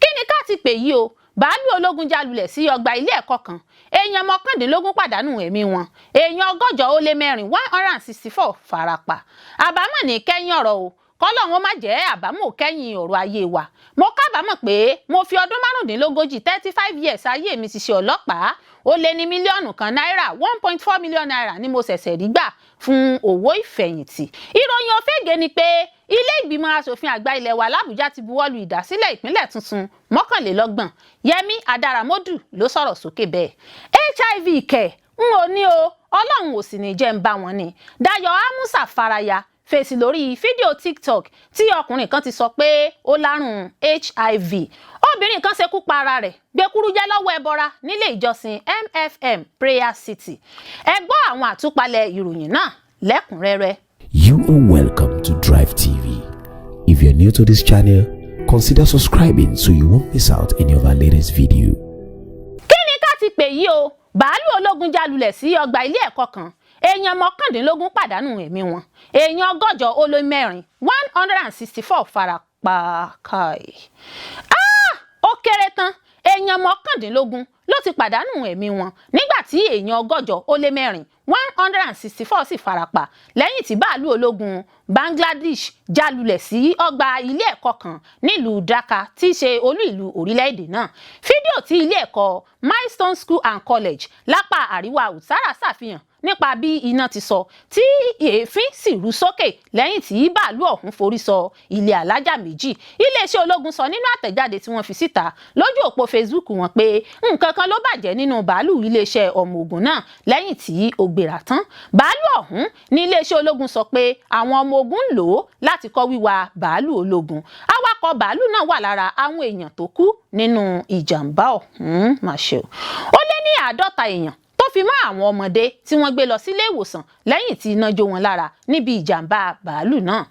Kí ni ká ti pè yí o? Bàálù ológun já lulẹ̀ sí ọgbà ilé ẹ̀kọ́ kan, èèyàn 19 pàdánù ẹ̀mí wọn, èèyàn 164, 164 farapa. Àbámọ̀ ní kẹ́yìn ọ̀rọ̀ o, kọ́lọ́run ó má jẹ́ àbámọ̀ kẹ́yìn ọ̀rọ̀ ayé wa. Mo kábàámọ̀ pé mo fi ọdún 35, 35 years ayé mi ṣiṣẹ́ ọlọ́pàá. Ó lé ní mílíọ̀nù 1 náírà, ₦1.4 million ni mo ṣẹ̀ṣẹ̀ rí gbà fún owó ìfẹ̀yìntì. Ìròyìn òfégè ni pé Ilé Ìgbìmọ̀ Asòfin Àgbà ilẹ̀ wa l'Àbújá ti buwọ́lu ìdásílẹ̀ ìpínlẹ̀ tuntun 29. Yẹmí Adáramọ́dù ló sọ̀rọ̀ sókè bẹ́ẹ̀. HIV kẹ̀ ń ò ní o, Ọlọ́run ò sì ní jẹ́ ń bá wọn ni. Dayọ̀ Amusa faraya fèsì lórí fídíò TikTok tí ọkùnrin kan ti sọ pé ó lárùn HIV. Obìnrin kan ṣekú pa ara rẹ̀, gbẹkúrú jẹ́ lọ́wọ́ ẹbọra nílé ìjọsìn MFM Prayer City. Ẹ gbọ́ àwọn àtúpalẹ̀ ìròyìn náà lẹ́kùnrẹ́rẹ́. You are welcome to Drive TV. If you're new to this channel, consider subscribing so you won't miss out any of our latest video. Kí ni ká ti pè yí o? Bàálù ológun já lulẹ̀ sí ọgbà ilé ẹ̀kọ́ kan, èèyàn 19 pàdánù ẹ̀mí wọn, èèyàn 164, 164 fara pa. Káì, ah! Ó kéré tán, èèyàn 19 ló ti pàdánù ẹ̀mí wọn nígbà tí èèyàn 164, 164 sì farapa lẹ́yìn tí bàálù ológun Bangladesh já lulẹ̀ sí ọgbà ilé ẹ̀kọ́ kan nílùú Dhaka, tí í ṣe olú ìlú orílẹ̀-èdè náà. Fídíò tí ilé ẹ̀kọ́ Milestone School and College lápá àríwá Uttara ṣàfihàn nípa bí iná ti sọ tí èéfín sì rú sókè lẹ́yìn tí bàálù ọ̀hún forí sọ ilé alájà méjì. Iléeṣẹ́ ológun sọ nínú àtẹ̀jáde tí wọ́n fi síta lójú òpó Facebook wọn pé nǹkan kan ló bàjẹ́ nínú bàálù iléeṣẹ́ ọmọ ogun náà lẹ́yìn tí ó gbéra tán. Bàálù ọ̀hún ní iléeṣẹ́ ológun sọ pé àwọn ọmọ ogun ń lò ó láti kọ́ wíwa bàálù ológun. Awakọ̀ bàálù náà wà lára àwọn èèyàn tó kú nínú ìjàmbá ọ̀hún. Máṣe o. Ó lé ní 50 èèyàn tó fi mọ́ àwọn ọmọdé tí wọ́n gbé lọ sílé ìwòsàn lẹ́yìn tí iná jó wọn lára níbi ìjàmbá bàálù náà.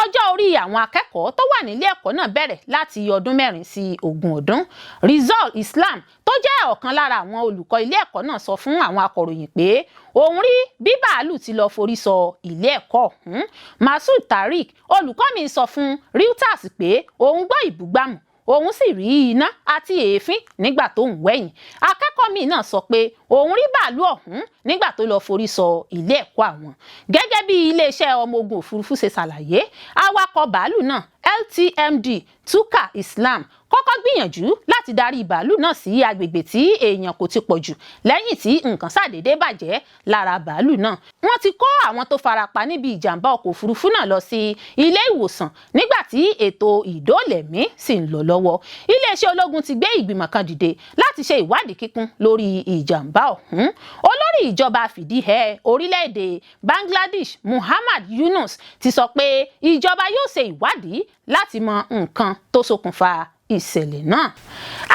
Ọjọ́ orí àwọn akẹ́kọ̀ọ́ tó wà nílé ẹ̀kọ́ náà bẹ̀rẹ̀ láti ọdún 4 sí 20 ọdún. Rizal Islam, tó jẹ́ ọ̀kan lára àwọn olùkọ́ ilé ẹ̀kọ́ náà, sọ fún àwọn akọ̀ròyìn pé òun rí bí bàálù ti lọ forí sọ ilé ẹ̀kọ́ ọ̀hún. Masud Tariq, olùkọ́ míì, sọ fún Reuters pé òun gbọ́ ìbúgbàmù, òun sì rí iná àti èéfín nígbà tó ń wẹ̀yìn. Akẹ́kọ̀ọ́ míì náà sọ pé òun rí bàálù ọ̀hún nígbà tó lọ forí sọ ilé ẹ̀kọ́ àwọn. Gẹ́gẹ́ bí iléeṣẹ́ ọmọ ogun òfurufú ṣe ṣàlàyé, awakọ̀ bàálù náà, LTMD Tuka Islam, kọ́kọ́ gbìyànjú láti darí bàálù náà sí agbègbè tí èèyàn kò ti pọ̀ jù lẹ́yìn tí nǹkan ṣàdédé bàjẹ́ lára bàálù náà. Wọ́n ti kó àwọn tó farapa níbi ìjàmbá ọkọ̀ òfurufú náà lọ sí ilé ìwòsàn nígbà tí ètò ìdóòlẹ̀mí sì ń lọ lọ́wọ́. Iléeṣẹ́ ológun ti gbé ìgbìmọ̀ kan dìde láti ṣe ìwádìí kíkún lórí ìjàmbá ọ̀hún. Olórí ìjọba fìdíhẹ orílẹ̀-èdè Bangladesh, Muhammad Yunus, ti sọ pé ìjọba yóò ṣe ìwádìí láti mọ nǹkan tó ṣokùnfà ìṣẹ̀lẹ̀ náà.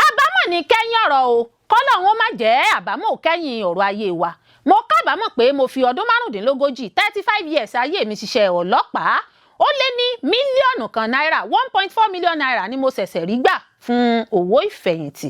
Àbámọ̀ ní kẹ́yìn ọ̀rọ̀ o, kọ́lọ́run ó má jẹ́ àbámọ̀ kẹ́yìn ọ̀rọ̀ ayé wa. Mo kábàámọ̀ pé mo fi ọdún 35, 35 years ayé mi ṣiṣẹ́ ọlọ́pàá. Ó lé ní mílíọ̀nù 1 náírà, ₦1.4 million ni mo ṣẹ̀ṣẹ̀ rí gbà fún owó ìfẹ̀yìntì.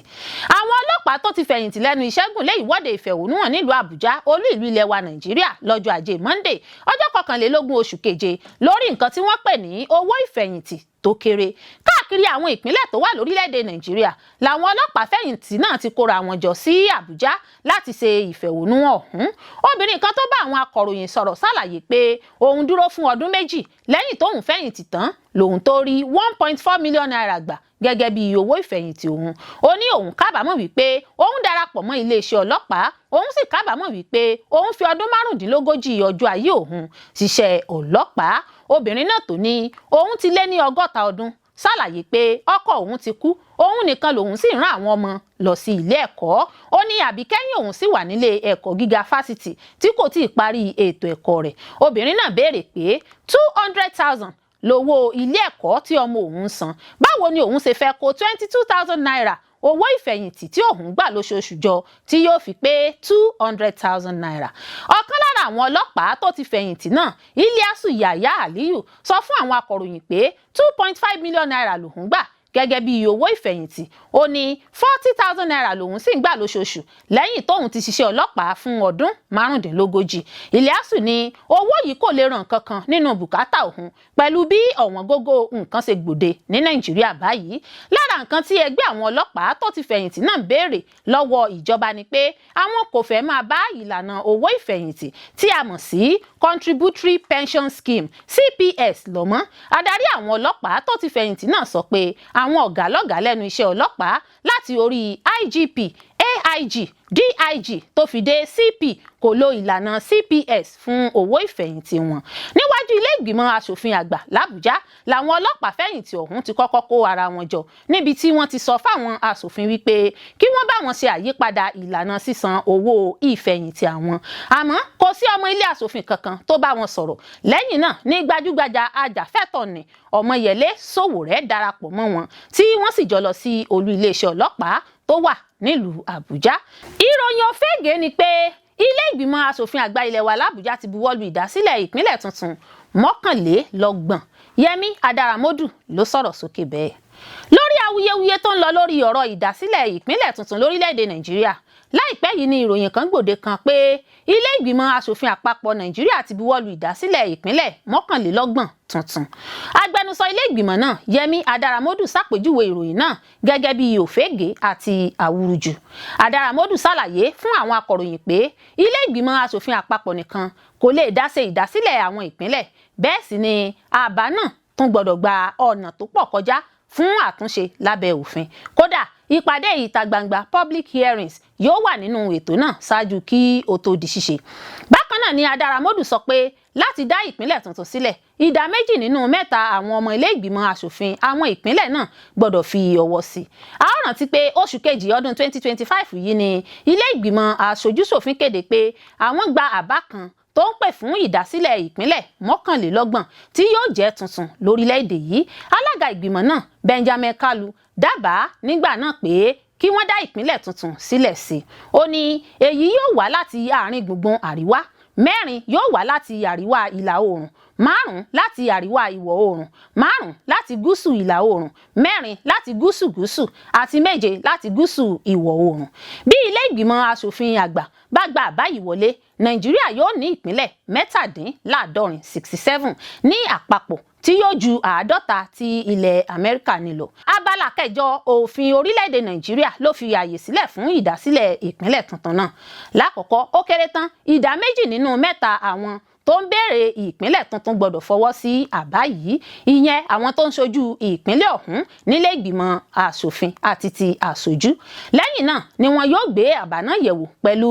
Àwọn ọlọ́pàá tó ti fẹ̀yìntì lẹ́nu iṣẹ́ gùn lé ìwọ́de ìfẹ̀hónúhàn nílùú Àbújá, olú ìlú ilẹ̀ wa Nàìjíríà, lọ́jọ́ Ajé Monday, ọjọ́ 21 oṣù keje, lórí nǹkan tí wọ́n pè ní owó ìfẹ̀yìntì tó kéré. Káàkiri àwọn ìpínlẹ̀ tó wà lórílẹ̀‐èdè Nàìjíríà làwọn ọlọ́pàá fẹ̀yìntì náà ti kóra wọn jọ sí Àbújá láti ṣe ìfẹ̀hónúhàn ọ̀hún. Obìnrin kan tó bá àwọn akọ̀ròyìn sọ̀rọ̀ ṣàlàyé pé òun dúró fún ọdún 2 lẹ́yìn tóun fẹ̀yìntì tán lòun tó rí ₦1.4 million gbà gẹ́gẹ́ bí owó ìfẹ̀yìntì òun. Ó ní òun kábàámọ̀ wípé òun darapọ̀ mọ́ iléeṣẹ́ ọlọ́pàá, òun sì kábàámọ̀ wípé òun fi ọdún 35 ọjọ́ ayé òun ṣiṣẹ́ ọlọ́pàá. Obìnrin náà tó ní òun ti lé ní 60 ọdún ṣàlàyé pé ọkọ òun ti kú, òun nìkan lòun sì rán àwọn ọmọ lọ sí ilé ẹ̀kọ́. Ó ní àbíkẹ́yìn òun sì wà nílé ẹ̀kọ́ gíga fásitì tí kò tí ì parí ètò ẹ̀kọ́ rẹ̀. Obìnrin náà béèrè pé 200,000 lówó ilé ẹ̀kọ́ tí ọmọ òun ń san, báwo ni òun ṣe fẹ́ kó ₦22,000 owó ìfẹ̀yìntì tí òun gbà lóṣooṣù jọ tí yóò fi pé ₦200,000? Ọ̀kan lára àwọn ọlọ́pàá tó ti fẹ̀yìntì náà, Iliasu Yahya Aliyu, sọ fún àwọn akọ̀ròyìn pé ₦2.5 million lòun gbà. Gẹ́gẹ́ bí owó ìfẹ̀yìntì, ó ní ₦40,000 lòun sì ń gbà lóṣooṣù lẹ́yìn tóun ti ṣiṣẹ́ ọlọ́pàá fún ọdún 35. Ìlíàsù ní owó yìí kò lè ràn kankan nínú bùkátà òun pẹ̀lú bí ọ̀wọ́n gógó nǹkan ṣe gbòde ní Nàìjíríà báyìí. Lára nǹkan tí ẹgbẹ́ àwọn ọlọ́pàá tó ti fẹ̀yìntì náà ń béèrè lọ́wọ́ ìjọba ni pé àwọn kò fẹ́ máa bá ìlànà owó ìfẹ̀yìntì tí a mọ̀ sí Contributory Pension Scheme, CPS, lọ mọ́. Adarí àwọn ọlọ́pàá tó ti fẹ̀yìntì náà sọ pé àwọn ọ̀gá lọ́gàá lẹ́nu iṣẹ́ ọlọ́pàá, láti orí IGP, AIG, DIG tó fi dé CP, kò lo ìlànà CPS fún owó ìfẹ̀yìntì wọn. Níwájú ilé ìgbìmọ̀ asòfin àgbà làbújá làwọn ọlọ́pàá fẹ̀yìntì ọ̀hún ti kọ́kọ́ kó ara wọn jọ, níbi tí wọ́n ti sọ fáwọn asòfin wípé kí wọ́n bá wọn ṣe àyípadà ìlànà sísan owó ìfẹ̀yìntì àwọn. Àmọ́ kò sí ọmọ ilé asòfin kankan tó bá wọn sọ̀rọ̀. Lẹ́yìn náà ní gbajúgbajà ajàfẹ́tọ̀ọ́ Ọmọyẹlé Sowore darapọ̀ mọ́ wọn, tí wọ́n sì jọ lọ sí olú iléeṣẹ́ ọlọ́pàá tó wà nílùú Àbújá. Ìròyìn òfégè ni pé ilé ìgbìmọ̀ asòfin àgbà ilẹ̀ wa làbújá ti buwọ́lu ìdásílẹ̀ ìpínlẹ̀ tuntun 31. Yẹmi Adáramọ́dù ló sọ̀rọ̀ sókè bẹ́ẹ̀ lórí awuyewuye tó ń lọ lórí ọ̀rọ̀ ìdásílẹ̀ ìpínlẹ̀ tuntun lórílẹ̀‐èdè Nàìjíríà. Láìpẹ́ yìí ni ìròyìn kan gbòde kan pé ilé ìgbìmọ̀ asòfin àpapọ̀ Nàìjíríà ti buwọ́lu ìdásílẹ̀ ìpínlẹ̀ 31 tuntun. Agbẹnusọ ilé ìgbìmọ̀ náà, Yẹmi Adáramọ́dù, ṣàpèjúwe ìròyìn náà gẹ́gẹ́ bí òfégè àti àwùrùjù. Adáramọ́dù ṣàlàyé fún àwọn akọ̀ròyìn pé ilé ìgbìmọ̀ asòfin àpapọ̀ nìkan kò lè dá ṣe ìdásílẹ̀ àwọn ìpínlẹ̀, bẹ́ẹ̀ sì ni àbá náà tún gbọ́dọ̀ gba ọ̀nà tó pọ̀ kọjá fún àtúnṣe lábẹ́ òfin. Kódà, ìpàdé ìta gbangba, public hearings, yóò wà nínú ètò náà ṣáájú kí ó tó di ṣíṣe. Bákan náà ni Adáramọ́dù sọ pé láti dá ìpínlẹ̀ tuntun sílẹ̀, ìdá méjì nínú mẹ́ta àwọn ọmọ ilé ìgbìmọ̀ asòfin àwọn ìpínlẹ̀ náà gbọ́dọ̀ fi ọwọ́ sí i. A ó rántí pé oṣù kejì ọdún 2025 yìí ni ilé ìgbìmọ̀ aṣojúṣòfin kéde pé àwọn gba àbá kan tó ń pè fún ìdásílẹ̀ ìpínlẹ̀ 31 tí yóò jẹ́ tuntun lórílẹ̀‐èdè yìí. Alága ìgbìmọ̀ náà, Benjamin Kalu, dábàá nígbà náà pé kí wọ́n dá ìpínlẹ̀ tuntun sílẹ̀ sí i. Ó ní èyí yóò wá láti àárín gbùngbùn àríwá, mẹ́rin yóò wá láti àríwá ìlà oòrùn, márùn láti àríwá ìwọ̀ oòrùn, márùn láti gúúsù ìlà oòrùn, mẹ́rin láti gúúsù gúúsù àti méje láti gúúsù ìwọ̀ oòrùn. Bí ilé ìgbìmọ̀ asòfin àgbà bá gba àbá yìí wọlé, Nàìjíríà yóò ní ìpínlẹ̀ 67, 67 ní àpapọ̀, tí yóò ju 50 ti ilẹ̀ Amẹ́ríkà ní lọ. Abala kẹjọ òfin orílẹ̀-èdè Nàìjíríà ló fi ààyè sílẹ̀ fún ìdásílẹ̀ ìpínlẹ̀ tuntun náà. Lákọ̀ọ́kọ́, ó kéré tán, ìdá méjì nínú mẹ́ta àwọn tó ń béèrè ìpínlẹ̀ tuntun gbọ́dọ̀ fọwọ́ sí àbá yìí, ìyẹn àwọn tó ń ṣojú ìpínlẹ̀ ọ̀hún nílé ìgbìmọ̀ asòfin àti ti aṣojú. Lẹ́yìn náà ni wọn yóò gbé àbá náà yẹ̀wò pẹ̀lú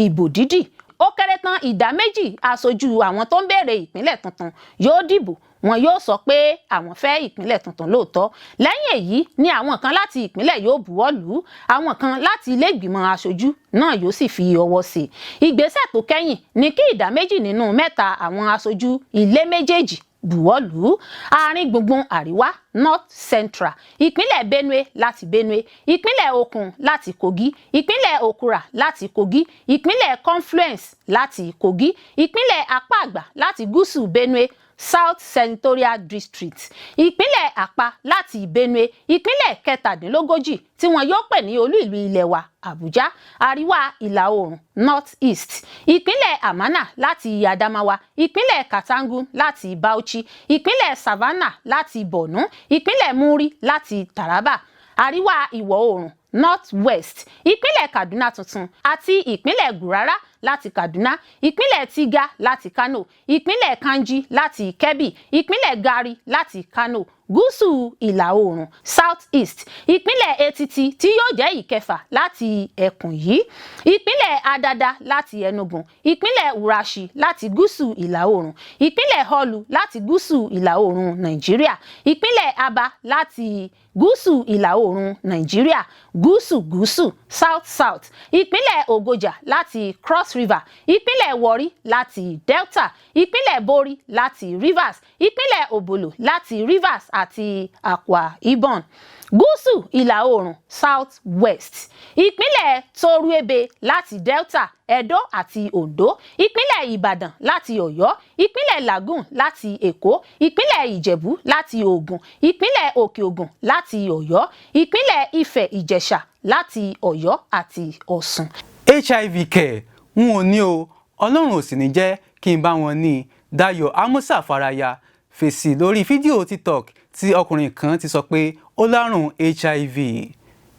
ìbò dídì. Ó kéré tán, ìdá méjì aṣojú àwọn tó ń béèrè ìpínlẹ̀ tuntun yóò dìbò, wọn yóò sọ pé àwọn fẹ́ ìpínlẹ̀ tuntun lóòótọ́. Lẹ́yìn èyí ni àwọn kan láti ìpínlẹ̀ yóò buwọ́ lù ú, àwọn kan láti ilé ìgbìmọ̀ aṣojú náà yóò sì fi ọwọ́ sí i. Ìgbésẹ̀ tó kẹ́yìn ni kí ìdá méjì nínú mẹ́ta àwọn aṣojú ilé méjèèjì buwọ́ lù ú. Àárín gbùngbùn àríwá, North Central: ìpínlẹ̀ Benue láti Benue, ìpínlẹ̀ Okun láti Kogi, ìpínlẹ̀ Okura láti Kogi, ìpínlẹ̀ Confluence láti Kogi, ìpínlẹ̀ Apá Àgbà láti gúúsù Benue, South Senatorial District, ìpínlẹ̀ Àpá láti Benue, ìpínlẹ̀ 37 tí wọn yóò pè ní olú ìlú ilẹ̀ wa Àbújá, àríwá ìlà oòrùn, North East: ìpínlẹ̀ Amana láti Adamawa, ìpínlẹ̀ Katangum láti Bauchi, ìpínlẹ̀ Savannah láti Borno, ìpínlẹ̀ Muri láti Taraba. Àríwá ìwọ̀ oòrùn, North West: ìpínlẹ̀ Kaduna tuntun àti ìpínlẹ̀ Gurara láti Kaduna, ìpínlẹ̀ Tiga láti Kano, ìpínlẹ̀ Kanji láti Kebbi, ìpínlẹ̀ Gari láti Kano. Gúúsù ìlà oòrùn, South East: ìpínlẹ̀ Etiti tí yóò jẹ́ ìkẹfà láti ẹkùn yìí, ìpínlẹ̀ Adada láti Enugu, ìpínlẹ̀ Urashi láti gúúsù ìlà oòrùn, ìpínlẹ̀ Orlu láti gúúsù ìlà oòrùn Nàìjíríà, ìpínlẹ̀ Aba láti gúúsù ìlà oòrùn Nàìjíríà. Gúúsù gúúsù, South South: ìpínlẹ̀ Ogoja láti Cross. Cross River, ìpínlẹ̀ Warri láti Delta, ìpínlẹ̀ Bori láti Rivers, ìpínlẹ̀ Obolo láti Rivers àti Akwa Ibom. Gúúsù ìlà oòrùn, South West, ìpínlẹ̀ Toruebe láti Delta, Edo àti Ondo, ìpínlẹ̀ Ìbàdàn láti Ọ̀yọ́, ìpínlẹ̀ Lagoon láti Èkó, ìpínlẹ̀ Ìjẹ̀bú láti Ògùn, ìpínlẹ̀ Òkè Ògùn láti Ọ̀yọ́, ìpínlẹ̀ Ifẹ̀ Ìjẹ̀ṣà láti Ọ̀yọ́ àti Ọ̀ṣun. HIV kẹ̀, n ò ní o, Ọlọ́run ò sì ní jẹ́ kí n bá wọn ní. Dayọ̀ Amusa faraya fèsì lórí fídíò TikTok tí ọkùnrin kan ti sọ pé ó lárùn HIV.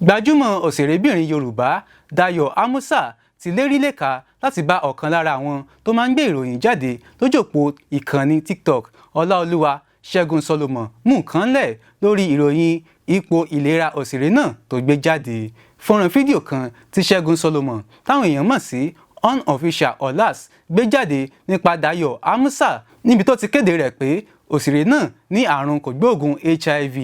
Gbajúmọ̀ òṣèrébìnrin Yorùbá Dayọ̀ Amusa ti lérí lẹ́ka láti bá ọ̀kan lára àwọn tó máa ń gbé ìròyìn jáde lójòpó ìkànnì TikTok, Ọláolúwa Ṣẹ́gun Solomon, mú nǹkan lẹ̀ lórí ìròyìn ipò ìlera òṣèré náà tó gbé jáde. Fọ́nrán fídíò kan tí Ṣẹ́gun Solomon, táwọn èèyàn mọ̀ sí Unofficial Olas, gbé jáde nípa Dayọ̀ Amusa, níbi tó ti kéde rẹ̀ pé òṣèré náà ní àrùn kògbóògùn HIV.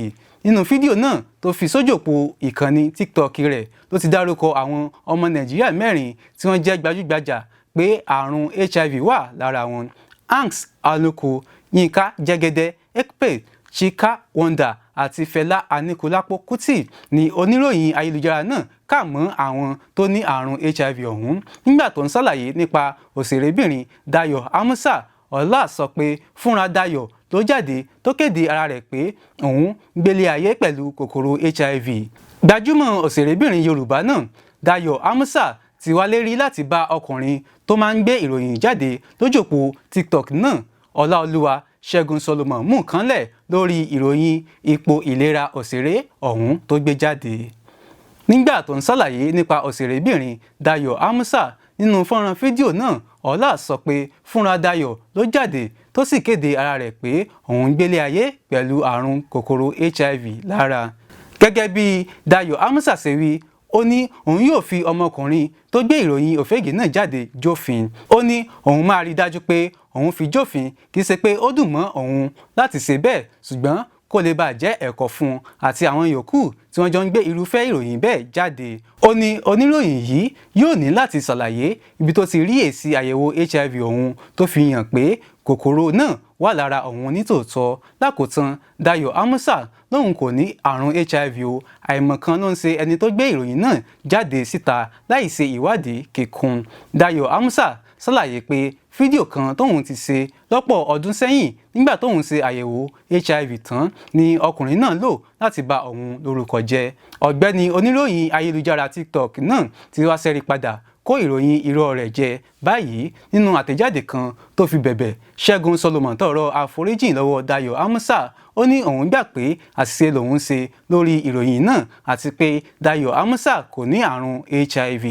Nínú fídíò náà tó fi sójòpó ìkànnì TikTok rẹ̀ ló ti dárúkọ àwọn ọmọ Nàìjíríà mẹ́rin tí wọ́n jẹ́ gbajúgbajà pé àrùn HIV wà lára wọn: Hanks Aluko, Yínká Jẹ́gẹ́dẹ́, Ekpe, Chika Wonder àti Fẹlá Aníkúlápó Kútì. Ní oníròyìn ayélujára náà kà mọ́ àwọn tó ní àrùn HIV ọ̀hún. Nígbà tó ń ṣàlàyé nípa òṣèrébìnrin Dayọ̀ Amusa, Ọlá sọ pé fúnra Dayọ̀ ló jáde tó kéde ara rẹ̀ pé òun gbélé ayé pẹ̀lú kòkòrò HIV. Gbajúmọ̀ òṣèrébìnrin Yorùbá náà Dayọ̀ Amusa ti wá lérí láti bá ọkùnrin tó máa ń gbé ìròyìn jáde lójòpó TikTok náà, Ọláolúwa Ṣẹ́gun Solomon, mú nǹkan lẹ̀ lórí ìròyìn ipò ìlera òṣèré ọ̀hún tó gbé jáde. Nígbà tó ń ṣàlàyé nípa òṣèrébìnrin Dayọ̀ Amusa nínú fọ́nrán fídíò náà, Ọlá sọ pé fúnra Dayọ̀ ló jáde tó sì kéde ara rẹ̀ pé òun gbélé ayé pẹ̀lú àrùn kòkòrò HIV lára. Gẹ́gẹ́ bí Dayọ̀ Amusa ṣe wí, ó ní òun yóò fi ọmọkùnrin tó gbé ìròyìn òfégè náà jáde jófin. Ó ní òun máa rí dájú pé òun fi jófin. Kì í ṣe pé ó dùn mọ́ òun láti ṣe bẹ́ẹ̀, ṣùgbọ́n kó lè bàa jẹ́ ẹ̀kọ́ fún un àti àwọn yòókù tí wọ́n jọ ń gbé irúfẹ́ ìròyìn bẹ́ẹ̀ jáde. Ó ní oníròyìn yìí yóò ní láti ṣàlàyé ibi tó ti rí èsì àyẹ̀wò HIV òun tó fi hàn pé kòkòrò náà wà lára òun nítòótọ́. Lákòótán, Dayọ̀ Amusa lóun kò ní àrùn HIV o, àìmọ̀kan ló ń ṣe ẹni tó gbé ìròyìn náà jáde síta láì ṣe ìwádìí kíkún. Dayọ̀ Amusa ṣàlàyé pé fídíò kan tóun ti ṣe lọ́pọ̀ ọdún sẹ́yìn nígbà tóun ṣe àyẹ̀wò HIV tán ni ọkùnrin náà lò láti bà òun lórúkọ jẹ́. Ọ̀gbẹ́ni oníròyìn ayélujára TikTok náà ti wá ṣẹ́rí padà kó ìròyìn irọ́ rẹ̀ jẹ báyìí. Nínú àtẹ̀jáde kan tó fi bẹ̀bẹ̀, Ṣẹ́gun Solomon tọrọ àforíjìn lọ́wọ́ Dayọ̀ Amusa. Ó ní òun gbà pé àṣìṣe lòun ṣe lórí ìròyìn náà àti pé Dayọ̀ Amusa kò ní àrùn HIV.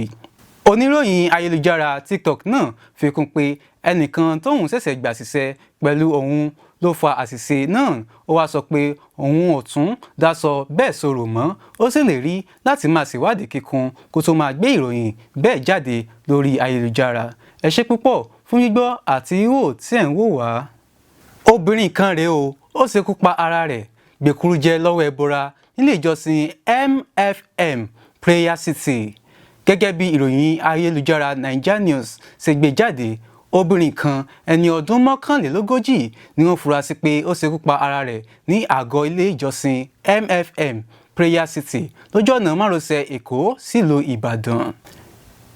Oníròyìn ayélujára TikTok náà fi kún pé ẹnìkan tóun ṣẹ̀ṣẹ̀ gbà síṣẹ́ pẹ̀lú òun ló fa àṣìṣe náà. Ó wáá sọ pé òun ò tún dáṣọ bẹ́ẹ̀ sọ̀rọ̀ mọ́. Ó ṣèlérí láti máa ṣèwádìí kíkún kó tó máa gbé ìròyìn bẹ́ẹ̀ jáde lórí ayélujára. Ẹ ṣé púpọ̀ fún gbígbọ́ àti wíwò tí ẹ̀ ń wò wá. Obìnrin kan rèé o, ó ṣekú pa ara rẹ̀ gbèkúrú jẹ lọ́wọ́ ẹbọra nílé ìjọsìn MFM Prayer City. Gẹ́gẹ́ bí ìròyìn ayélujára Naija News ṣe gbé jáde, obìnrin kan ẹni ọdún 41 ni wọ́n fura sí pé ó ṣekú pa ara rẹ̀ ní àgọ́ ilé ìjọsìn MFM Prayer City lójú ọ̀nà márosẹ̀ Èkó sílùú Ìbàdàn.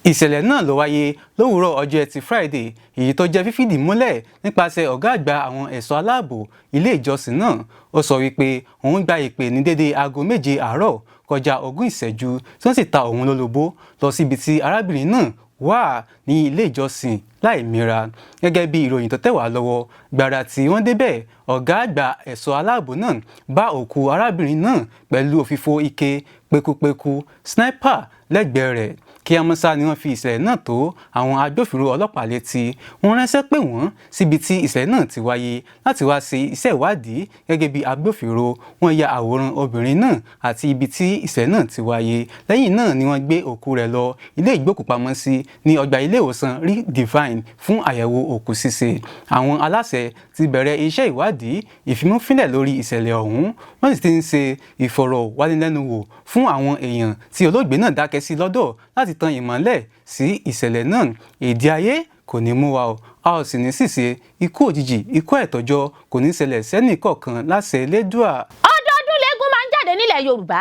Ìṣẹ̀lẹ̀ náà ló wáyé lówùúrọ̀ ọjọ́ Ẹtì Friday, èyí tó jẹ́ fífìdí múlẹ̀ nípasẹ̀ ọ̀gá àgbà àwọn ẹ̀ṣọ́ aláàbò ilé ìjọsìn náà. Ó sọ wípé òun gba ìpè ní dédé aago 7 àárọ̀ kọjá 20 ìṣẹ́jú, tí wọ́n sì ta òun lólobó lọ síbi tí arábìnrin náà wà ní ilé ìjọsìn láìmíra. Gẹ́gẹ́ bí ìròyìn tó tẹ̀ wá lọ́wọ́, gbàrà tí wọ́n débẹ̀, ọ̀gá àgbà ẹ̀ṣọ́ aláàbò náà bá òkú arábìnrin náà pẹ̀lú òfìfo ike pekupeku sniper lẹ́gbẹ̀ẹ́ rẹ̀. Kíámọ́sá ni wọ́n fi ìṣẹ̀lẹ̀ náà tó àwọn agbófinró ọlọ́pàá létí. Wọ́n ránṣẹ́ pè wọ́n síbi tí ìṣẹ̀lẹ̀ náà ti wáyé láti wá ṣe iṣẹ́ ìwádìí gẹ́gẹ́ bí agbófinró. Wọ́n ya àwòrán obìnrin náà àti ibi tí ìṣẹ̀lẹ̀ náà ti wáyé. Lẹ́yìn náà ni wọ́n gbé òkú rẹ̀ lọ ilé ìgbókùpamọ́sí ní ọgbà ilé ìwòsàn Rí Divine fún àyẹ̀wò òkú ṣíṣe. Àwọn aláṣẹ ti bẹ̀rẹ̀ iṣẹ́ ìwádìí ìfimúfínlẹ̀ lórí ìṣẹ̀lẹ̀ ọ̀hún. Wọ́n sì ti ń ṣe ìfọ̀rọ̀wánilẹ́nuwò fún àwọn èèyàn tí olóògbé náà dákẹ́ sí lọ́dọ̀ láti láti tan ìmọ́lẹ̀ sí ìṣẹ̀lẹ̀ náà. Èdè ayé kò ní mú wa o, a ò sì ní ṣìṣe. Ikú òjijì, ikú àìtọ́jọ́ kò ní ṣẹlẹ̀ sẹ́nì kọ̀ọ̀kan láṣẹ Elédùà. Ọdọọdún lẹ́gùn máa ń jáde nílẹ̀ Yorùbá.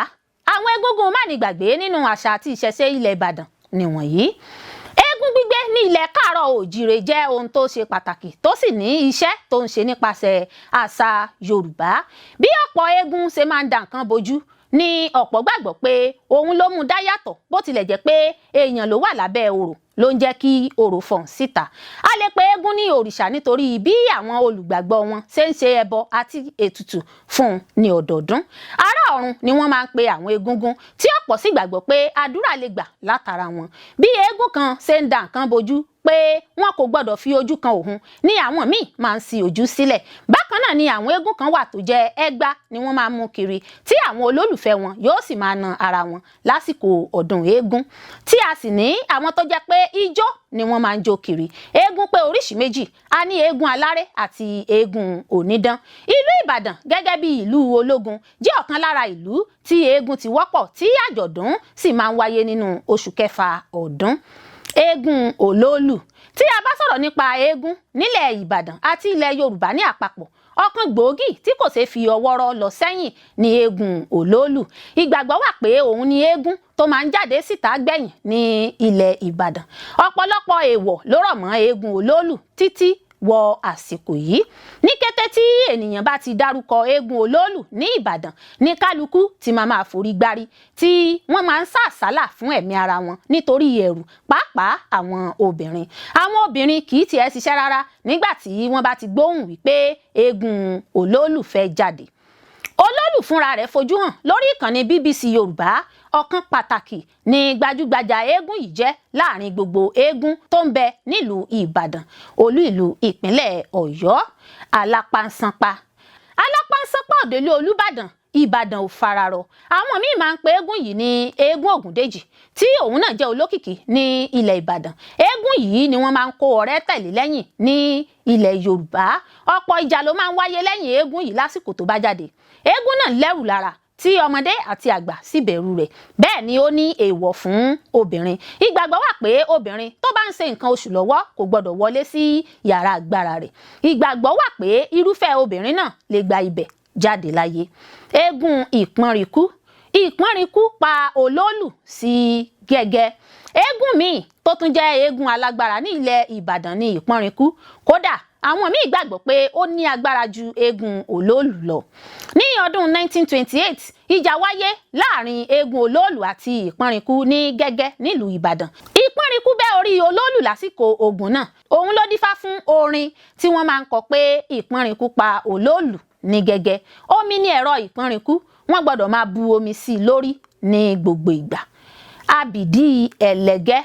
Àwọn egúngún mánigbàgbé nínú àṣà àti ìṣẹ̀ṣe ilẹ̀ Ìbàdàn nìwọ̀nyí. Eégún gbígbé ní ilẹ̀ káàárọ̀ òjíire jẹ́ ohun tó ṣe pàtàkì tó sì ní iṣẹ́ tó ń ṣe nípasẹ̀ àṣà Yorùbá. Bí ọ̀pọ̀ eégún ṣe máa ń da nǹkan bojú ní ọ̀pọ̀ gbàgbọ́ pé òun ló mú dá yàtọ̀, bó tilẹ̀ jẹ́ pé èèyàn ló wà lábẹ́ orò ló ń jẹ́ kí orò fọ̀n síta. A lè pe eégún ní òrìṣà nítorí bí àwọn olùgbàgbọ́ wọn ṣe ń ṣe ẹbọ àti ètùtù fún un ní ọdọọdún. Ará ọ̀run ni wọ́n máa ń pe àwọn egúngún, tí ọ̀pọ̀ sì gbàgbọ́ pé àdúrà lè gbà látara wọn. Bí eégún kan ṣe ń da nǹkan bojú pé wọn kò gbọdọ̀ fi ojú kan òun ní àwọn míì máa ń si ojú sílẹ̀. Bákan náà ni àwọn eégún kan wà tó jẹ́ ẹgbá ni wọ́n máa ń mú kiri, tí àwọn olólùfẹ́ wọn yóò sì máa na ara wọn lásìkò ọdún eégún, tí a sì ní àwọn tó jẹ́ pé ijó ni wọ́n máa ń jó kiri. Eégún pé oríṣìí méjì: a ní eégún aláré àti eégún onídán. Ìlú Ìbàdàn gẹ́gẹ́ bí ìlú ológun jẹ́ ọ̀kan lára ìlú tí eégún ti wọ́pọ̀, tí àjọ̀dún sì máa ń wáyé nínú oṣù kẹfà ọdún. Eégún olóòlù. Tí a bá sọ̀rọ̀ nípa eégún nílẹ̀ Ìbàdàn àti ilẹ̀ Yorùbá ní àpapọ̀, ọ̀kan gbòógì tí kò ṣeé fi ọwọ́ rọ́ lọ sẹ́yìn ní eégún olóòlù. Ìgbàgbọ́ wà pé òun ni eégún tó máa ń jáde síta gbẹ̀yìn ní ilẹ̀ Ìbàdàn. Ọ̀pọ̀lọpọ̀ èèwọ̀ ló rọ̀ mọ́ eégún olóòlù títí wọ àsìkò yìí. Ní kété tí ènìyàn bá ti dárúkọ eégún olóòlù ní Ìbàdàn ní kálukú tí máa forí gbárí, tí wọ́n máa ń sá àsálà fún ẹ̀mí ara wọn nítorí ẹ̀rù, pàápàá àwọn obìnrin. Àwọn obìnrin kì í tiẹ̀ ṣiṣẹ́ rárá nígbà tí wọ́n bá ti gbóhùn wípé eégún olóòlù fẹ́ jáde. Olóòlù fúnra rẹ̀ fojú hàn lórí ìkànnì BBC Yorùbá. Ọ̀kan pàtàkì ní gbajúgbajà eégún yìí jẹ́ láàrin gbogbo eégún tó ń bẹ nílùú Ìbàdàn, olú ìlú ìpínlẹ̀ Ọ̀yọ́. Alápánṣánpá. Alápánṣánpá òdèlé Olúbàdàn, Ìbàdàn ò fararọ. Àwọn míì máa ń pe eégún yìí ní eégún Ògúndèjì, tí òun náà jẹ́ olókìkí ní ilẹ̀ Ìbàdàn. Eégún yìí ni wọ́n máa ń kó ọrẹ tẹ̀lé lẹ́yìn ní ilẹ̀ Yorùbá. Ọ̀pọ̀ ìjà ló máa ń wáyé lẹ́yìn eégún yìí lásìkò tó bá jáde. Eégún náà lẹ́rù lára tí ọmọdé àti àgbà sì bẹ̀rù rẹ̀. Bẹ́ẹ̀ ni ó ní èèwọ̀ fún obìnrin. Ìgbàgbọ́ wà pé obìnrin tó bá ń ṣe nǹkan oṣù lọ́wọ́ kò gbọ́dọ̀ wọlé sí yàrá agbára rẹ̀. Ìgbàgbọ́ wà pé irúfẹ́ obìnrin náà lè gba ibẹ̀ jáde láyé. Eégún ìpọ́nrikú. Ìpọ́nrikú pa olóòlù sí gẹ́gẹ́. Eégún míì tó tún jẹ́ eégún alágbára ní ilẹ̀ Ìbàdàn ní ìpọ́nrikú. Kódà àwọn míì gbàgbọ́ pé ó ní agbára ju eégún olóòlù lọ. Ní ọdún 1928, ìjà wáyé láàrin eégún olóòlù àti ìpọ́nrikú ní Gẹ́gẹ́ nílùú Ìbàdàn. Ìpọ́nrikú bẹ́ orí olóòlù lásìkò ogun náà. Òun ló dífá fún orin tí wọ́n máa ń kọ pé ìpọ́nrikú pa olóòlù ní Gẹ́gẹ́. Omi ní ẹ̀rọ ìpọ́nrikú, wọ́n gbọ́dọ̀ máa bu omi sí i lórí ní gbogbo ìgbà. Abìdí ẹlẹ́gẹ́.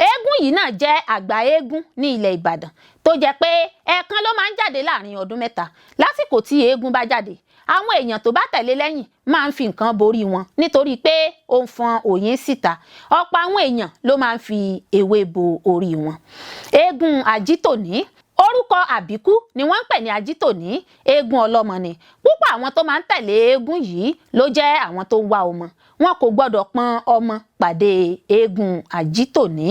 Eégún yìí náà jẹ́ àgbà eégún ní ilẹ̀ Ìbàdàn tó jẹ́ pé ẹ̀ẹ̀kan ló máa ń jáde láàrin ọdún mẹ́ta. Lásìkò tí eégún bá jáde, àwọn èèyàn tó bá tẹ̀lé lẹ́yìn máa ń fi nǹkan borí wọn nítorí pé ó ń fọn òyìn síta. Ọ̀pọ̀ àwọn èèyàn ló máa ń fi ewé bo orí wọn. Eégún Àjítòní. Orúkọ àbíkú ni wọ́n ń pè ní Àjítòní. Eégún ọlọ́mọ ni. Púpọ̀ àwọn tó máa ń tẹ̀lé eégún yìí ló jẹ́ àwọn tó ń wá ọmọ. Wọn kò gbọ́dọ̀ pọn ọmọ pàdé eégún Àjítòní.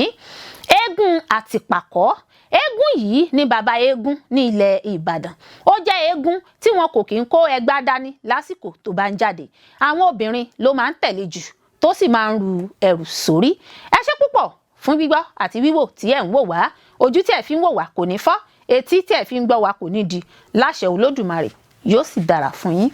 Eégún Àtìpàkọ́. Eégún yìí ni bàbá eégún ní ilẹ̀ Ìbàdàn. Ó jẹ́ eégún tí wọn kò kí ń kó ẹgbá dání lásìkò tó bá ń jáde. Àwọn obìnrin ló máa ń tẹ̀lé jù, tó sì máa ń ru ẹrù sórí. Ẹ ṣé púpọ̀ fún gbígbọ́ àti wíwò tí ẹ̀ ń wò wá. Ojú tí ẹ̀ fi ń wò wá kò ní fọ́, etí tí ẹ̀ fi ń gbọ́ wá kò ní di. Láṣẹ Olódùmarè, yóò sì dára fún yín.